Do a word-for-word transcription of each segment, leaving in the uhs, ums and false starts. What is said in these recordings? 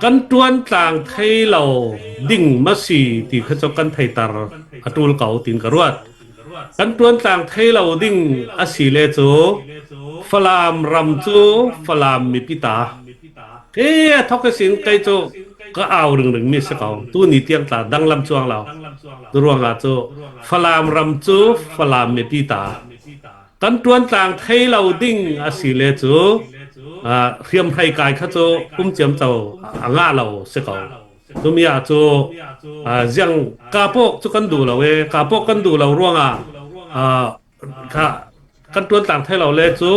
Kan ṭuan tlang thei lo ding masi ti kha cu kan theihter a ṭul ko, tin ka ruat. Kan ṭuan tlang thei lo ding a si le cu Falam ram cu Falam mipi ta. Kei a thawk ihsin kei cu ka au ringring mi si ko. Tuni tiang tla danglam cuang lo. Cu ruangah cu Falam ram cu Falam mipi ta. Kan ṭuan tlang thei lo ding a si le cu, aa, hriamhrei kai kha cu um ciamco a ngah lo si ko. Cumi ah cu, aa, ziang kapok cu kan duh lo e, kapok kan duh lo ruangah, aa, kha kan ṭuan tlang thei lo le cu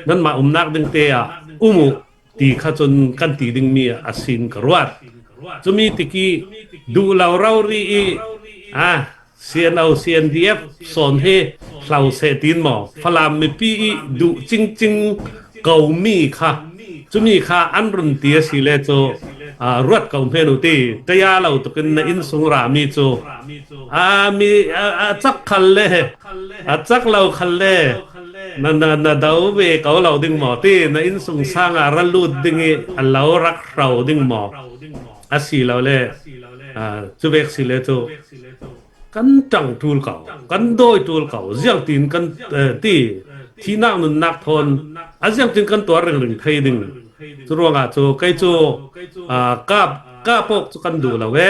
nanmah umnak ding te ah um uh ti kha cun kan ti dingmi a sin ka ruat. Cumi tikih duh lo rori i, aa, C N O, C N D F sawn hi hlo seh tin maw? Falam mipi i duh cingcing komi kha, cumi kha an run ti a si le cu, aa, ruat ko hmanh u ti. Taya lo tukin na inn sung rami cu, aa, mi, aa, a cak khal le, a cak lo khal le, na, na, na do ve ko lo ding maw ti, na inn sung sang ah ra lut ding i a lo rak hro ding maw? A si lo le, aa, cu vek si le cu kan ṭang ṭul ko, kan dawi ṭul ko, ziangtin kan, eh, ti, thihnak nunnak thawn a ziangtin kan tuar ringring thei ding. Cu ruangah cu kei cu, aa, kap, kap awk cu kan duh lo e.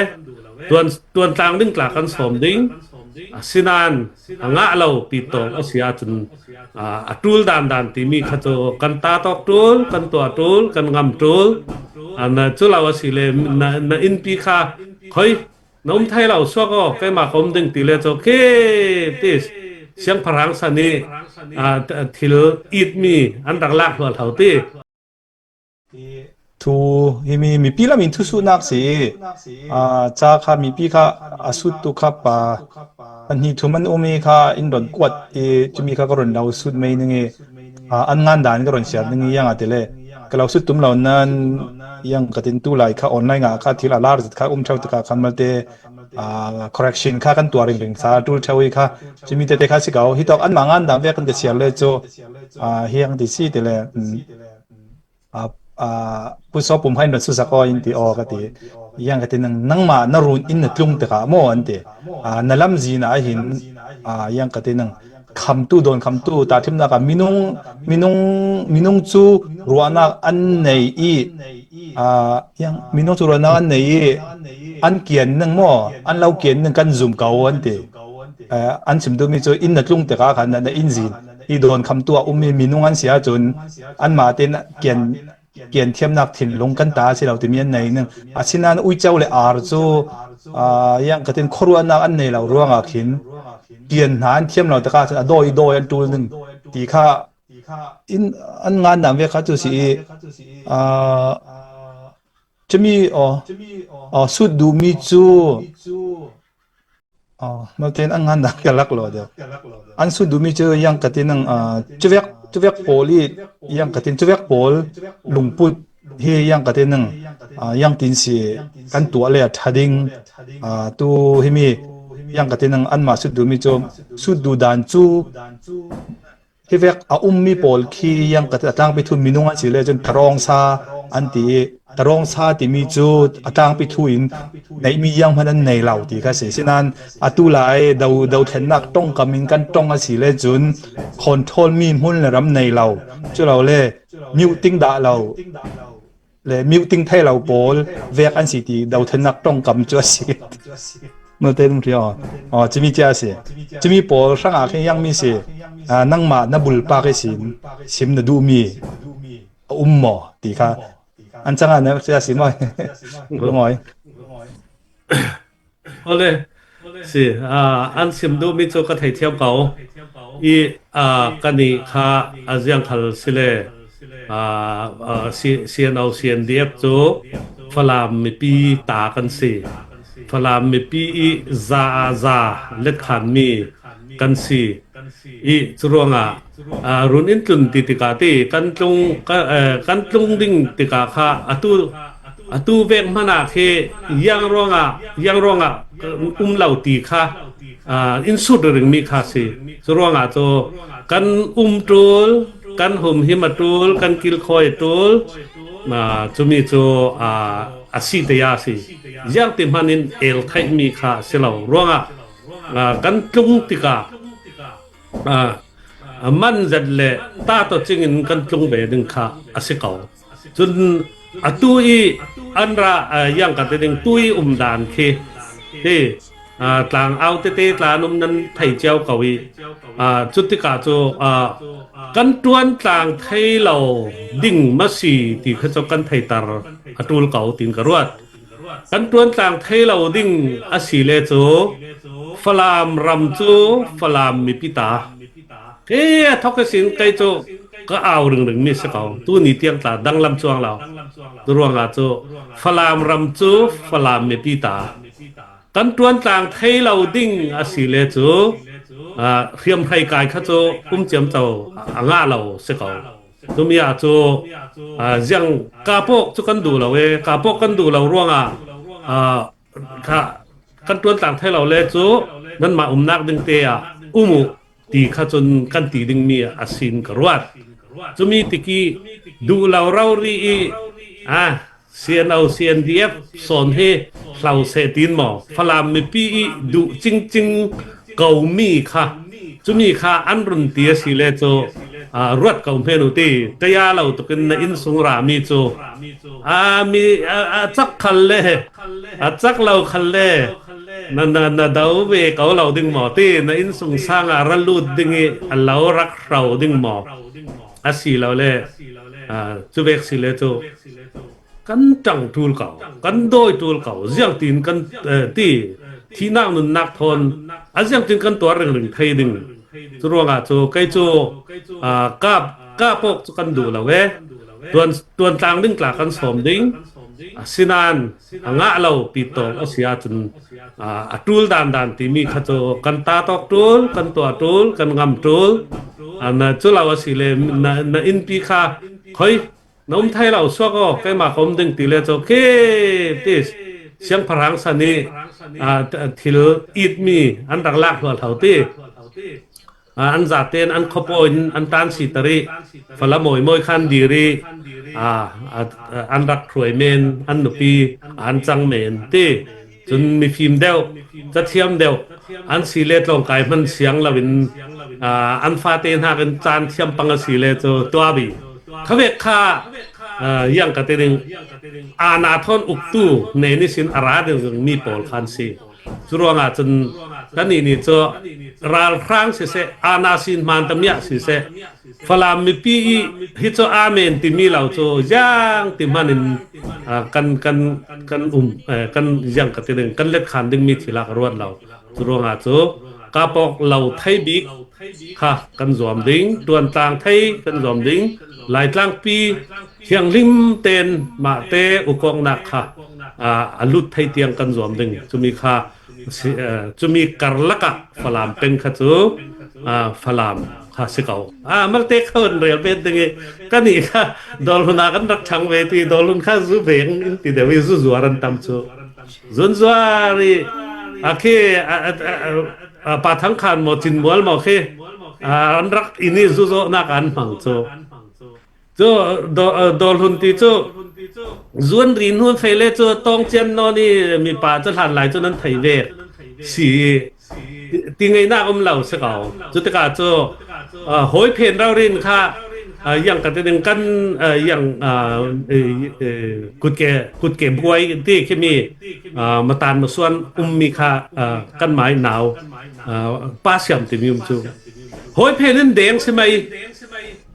Tuan, tuan tlang ding tla kan sawm ding. Asinain a ngah lo pi tawng a si ahcun, aa, a ṭul dan dan timi kha cu kan tat awk ṭul, kan tuah ṭul, kan ngam ṭul. Aa, na cu lo a si le na, na innpi kha khoi na um thei lo suak aw, keimah ka um ding ti le cu khi ti siangpahrang san i, aa, thil itmi an rak lak hluahhlo ti. Thu himi mipi lam in thusuhnak si i, aa, ca kha mipi kha a sut tu kha pa pahnih thum an um i kha in rawn kuat i, cumi kha ka rawn lo sut mai ning i, aa, an ngan dan ka rawn siar ning i, ziang a ti le ka lo sut tum lo nan, ziang ka tin tu lai kha online ah kha thil a lar zet kha um ṭheu tikah khan malte, aa, correction kha kan tuar ringring sa ṭul ṭheu i kha, cumi tete kha si ko. Hi tawk anmah ngan dan vek kan ka siar le cu, aa, hiang ti si ti le, um, aa, aa, Pu Saw Pum kha in rawn susak aw in ti aw ka ti. Ziang ka ti nang, nangmah na run in na tlung tikah maw an ti. Aa, na lamzin ah hin, aa, ziang ka ti nang, khamtu, dawn khamtu, tahṭhimnak ah minung, minung, minung cu ruahnak an nei i, aa, ziang, minung cu ruahnak an nei i, an kian ning maw, an lo kian ning kan zum ko an ti. Aa, an chim duhmi cu inn na tlung tikah khan na, na inn zin i dawn khamtu a ummi minung an si ahcun anmah tein kian, kian thiamnak thinlung kan ta a si lo timi an nei ning. Asinain uico le ar cu, aa, ziang ka tin khuaruahnak an nei lo ruangah khin kian hna an thiam lo tikah cun a dawi dawi an ṭul ning ti kha in an ngan dan vek kha cu si i, aa, cumi, aw, aw, sut duhmi cu, aw, malte in an ngan dan ka lak lo deuh. An sut duhmi cu ziang ka ti nang, aa, cuvek, cuvek pawl i, ziang ka tin cuvek pawl lungput hi ziang ka ti nang, aa, ziang tin si kan tuah le a ṭha ding, aa, tu himi ziang ka ti nang anmah sut duhmi cu sut duh dan cu, hi vek a ummi pawl khi ziang ka ti a tlangpi thu minung an si le cun tarawngsa an ti i, tarawngsa timi cu a tlangpi thu in neihmi ziang hmanh an nei lo ti kha si. Sinain atu lai do, dothlennak ṭongkam in kan ṭong a si le cun control mi hmun le ram nei lo, cu lo le muting dah lo le muting thei lo pawl vek an si ti dothlennak ṭongkam cu a si. Malte in um hri aw. Aw, cumi cia a si. Cumi pawl hrangah khin ziangmi si. Aa, nangmah na bulpak ihsin sim na duhmi a um maw ti kha an cangah na cia a si maw? Lungawi. Awle, si, aa, an sim duhmi cu ka thei thiam ko. I, aa, kannih kha a ziang khal si le, aa, aa, C-, C N O, C N D F cu Falam mipi ta kan si. Falam mipi i za aa za letkhanmi kan si. I cu ruangah, aa, run in tlun ti tikah ti kan tlung, ka-, eh, kan tlung ding tikah kha atu, atu vek hmanh ah khi ziang ruangah, ziang ruangah um lo ti kha, aa, in sut ringmi kha si. Cu ruangah cu kan um ṭul, kan humhim a ṭul, kan kilkhawi a ṭul, aa, cumi cu, aa, a si te a si. Ziang ti hmanin el theih mi kha a si lo ruangah, aa, kan tlung tikah, aa, a man zet le ta tawh cingin kan tlung ve ding kha a si ko. Cun atu i an ra, aa, ziang ka ti ding, tu i umdan khi hi, aa, tlang au tete tlan um nan thei cio ko i, aa, cutikah cu, aa, kan ṭuan tlang thei lo ding masi ti kha cu kan theiter a ṭul ko tiin ka ruat. Kan ṭuan tlang thei lo ding a si le cu Falam ram cu Falam mipi ta. Khi a thawk ihsin kei cu ka au ringring mi si ko. Tuni tiang tla danglam cuang lo. Cu ruangah cu Falam ram cu Falam mipi ta. Kan ṭuan tlang thei lo ding a si le cu, aa, hriamhrei kai kha cu um ciamco a ngah lo si ko. Cumi ah cu, aa, ziang kapok cu kan duh lo e, kapok kan duh lo ruangah, aa, kha kan ṭuan tlang thei lo le cu nanmah umnak ding te ah um uh ti kha cun kan ti dingmi a sin ka ruat. Cumi tikih duh lo rori i, aa, C N O, C N D F sawn hi hlo seh tiin maw? Falam mipi i duh cingcing ko mi kha, cumi kha an run ti a si le cu, aa, ruat ko hmanh u ti. Taya lo tukin na inn sung rami cu, aa, mi, aa, a cak khal le, a cak lo khal le, na, na, na do ve ko lo ding maw ti, na inn sung sang ah ra lut ding i a lo rak hro ding maw? A si lo le, aa, cu vek si le cu kan ṭang ṭul ko, kan dawi ṭul ko, ziangtin kan, eh, ti, thihnak nunnak thawn a ziangtin kan tuar ringring thei ding. Cu ruangah cu kei cu, aa, kap, kap awk cu kan duh lo e. Tuan, tuan tlang ding tla kan sawm ding. Asinain a ngah lo pi tawk a si ahcun, aa, a ṭul dan dan timi kha cu kan ta tawk ṭul, kan tuah ṭul, kan ngam ṭul. Aa, na cu lo a si le na, na innpi kha hoi, na um thei lo suak aw, keimah ka um ding ti le cu khi ti siangpahrang san i, aa, t-, thil itmi an rak lak hluahhlo ti. Aa, an zaten an khuapaw in an ṭan siter i fala mawimawi khan dir i, aa, aa, an rak hruai men an nupi an cang men ti. Cun mifim deuh, cathiam deuh an si le tlawngkai hman siang loin, aa, an fate hnakin caan thiam pang a si le cu tuah bik. Khavek kha, aa, ziang ka ti ding, aana thawn uktu nen ihsin a ra ding zungmi pawl khan si. Cu ruangah cun kannih nih cu ralhrang siseh, aana sin hmaan tamiah siseh, Falam mipi i hi cu amen timi lo cu ziang ti hmanin, aa, kan, kan, kan um, eh, kan ziang ka ti ding, kan let khan dingmi thil a ka ruat lo. Cu ruangah cu kapok lo thei bik kha kan zuam ding, ṭuantlang thei kan zuam ding, Laitlangpi thianghlim ten mahte ukawknak kha, aa, a lut thei tiang kan zuam ding. Cumi kha si, eh, cumi karlak ah Falam peng kha cu, ah, Falam kha si ko. Ah, malte kha hun rel bet ding i, kannih kha Dawlhun ah kan rak ṭhang ve ti, Dawlhun kha zu veng in ti deuh i zu zuar an tam cu. Zun zuar i, a khi, a, a, a, a, Pa Thang Khan maw, Cin Mual maw khi, ah, an rak in i zu zawhnak an hmang cu. Cu Daw-, Dawlhun ti cu zuan ri hnu fei le cu Tawng Cian nawn i mipa cu hlan lai cu nan thei ve si ti, ti ngeihnak um lo si ko. Cutikah cu, aa, hawi phen rori in kha, aa, ziang ka ti ding kan, aa, ziang, aa, e, e, kutke, kutke buai ti khimi, aa, matan masuan ummi kha, aa, kanmah i nau, aa, Pa Siam timi um cu hawi phen in deng si mai.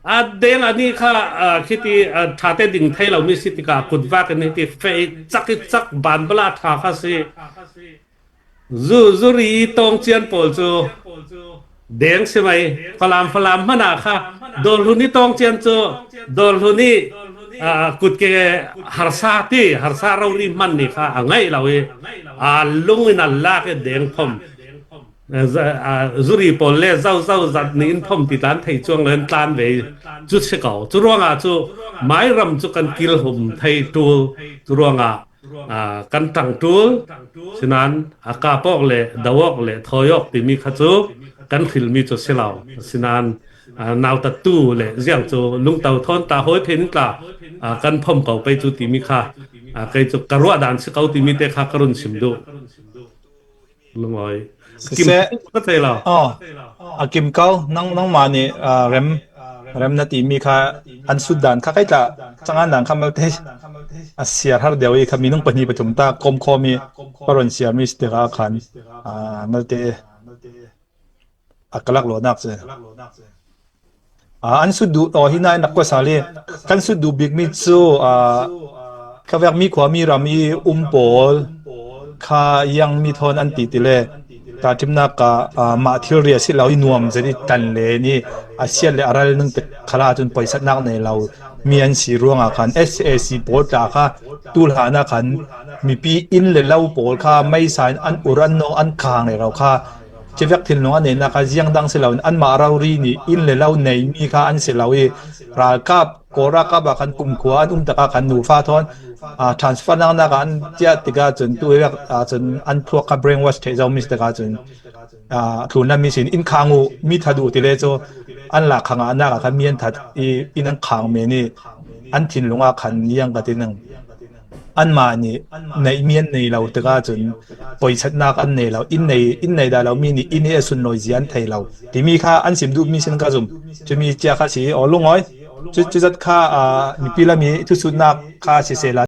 A deng a nih kha, aa, khiti, aa, ṭha te ding thei lomi si tikah kutvak in hiti feh i cak i cak ban bala ṭha kha si. Zu, zuri i Tawng Cian pawl cu deng si mai. Falam, Falam hmanh ah kha Dawlhun i Tawng Cian cu Dawlhun i, aa, kutke harsa ti, harsa rori hman nih kha a ngaih lo i, aa, lung in a lak i deng phom. Aa, za-, aa, zuri pawl le zozo zat nih in phom ti tlan thei cuang lo in tlan ve cu si ko. Cu ruangah cu mairam cu kan kilhum thei ṭul. Cu ruangah, aa, kan ṭang ṭul. Sinan a kap awk le do awk le thawi awk timi kha cu kan hrilmi cu si lo. Sinan, aa, nautattu le ziang cu lungto thawn ta hawi phen tla, aa, kan phom ko pei cu timi kha A, kei cu ka ruah dan si ko timi te kha ka run sim duh. Lungawi. Kim, siseh, ka thei lo. Oh, a Kim ko, nang, nangmah nih, ah, rem, rem na timi kha an sut dan kha kei tla, cangan dan kha malte a siar har deuh i kha minung pahnih pathum ta komkhawm i paron siarmi si tikah khan, ah, malte a ka lak lawnak si. Ah, an sut duh, aw, hi nain rak kuasa le kan sut duh bikmi cu, ah, ka vekmi khuami ram i um pawl kha iangmi thawn an ti ti le, tahṭhimnak ah, ah, mah thilri a si lo i nuam zet i tan le ni a siat le a ral ning te khalah cun poisatnak nei lo mi an si ruangah khan S A C pawl tla kha tu hlan ah khan mipi inn le lo pawl kha meisa in an ur an nawng an khang le ro kha civek thinlung an neihnak kha ziang dang si loin anmah rori nih inn le lo neimi kha an si lo i ralkap, Kawl ralkap ah khan kumkhua an um tikah khan nufa thawn, ah, transfer naknak ah an tiah tikah cun tu vek ah cun an thluak kha brainwash theih zomi si tikah cun, ah, tlunlam mi sin in khang uh, mi that uh ti le cu an lak kha ngahnak ah khan mi an that i in an khang men i an thinlung ah khan ziang ka ti ning. Anmah nih neihmi an nei lo tikah cun poisatnak an nei lo, inn nei, inn nei dah lo mi nih inn i a sunlawi zia an thei lo timi kha an sim duhmi sin ka zum. Cumi cia kha si aw lungawi. Cu, cuzat kha, ah, mipi lam i thusutnak kha sisehla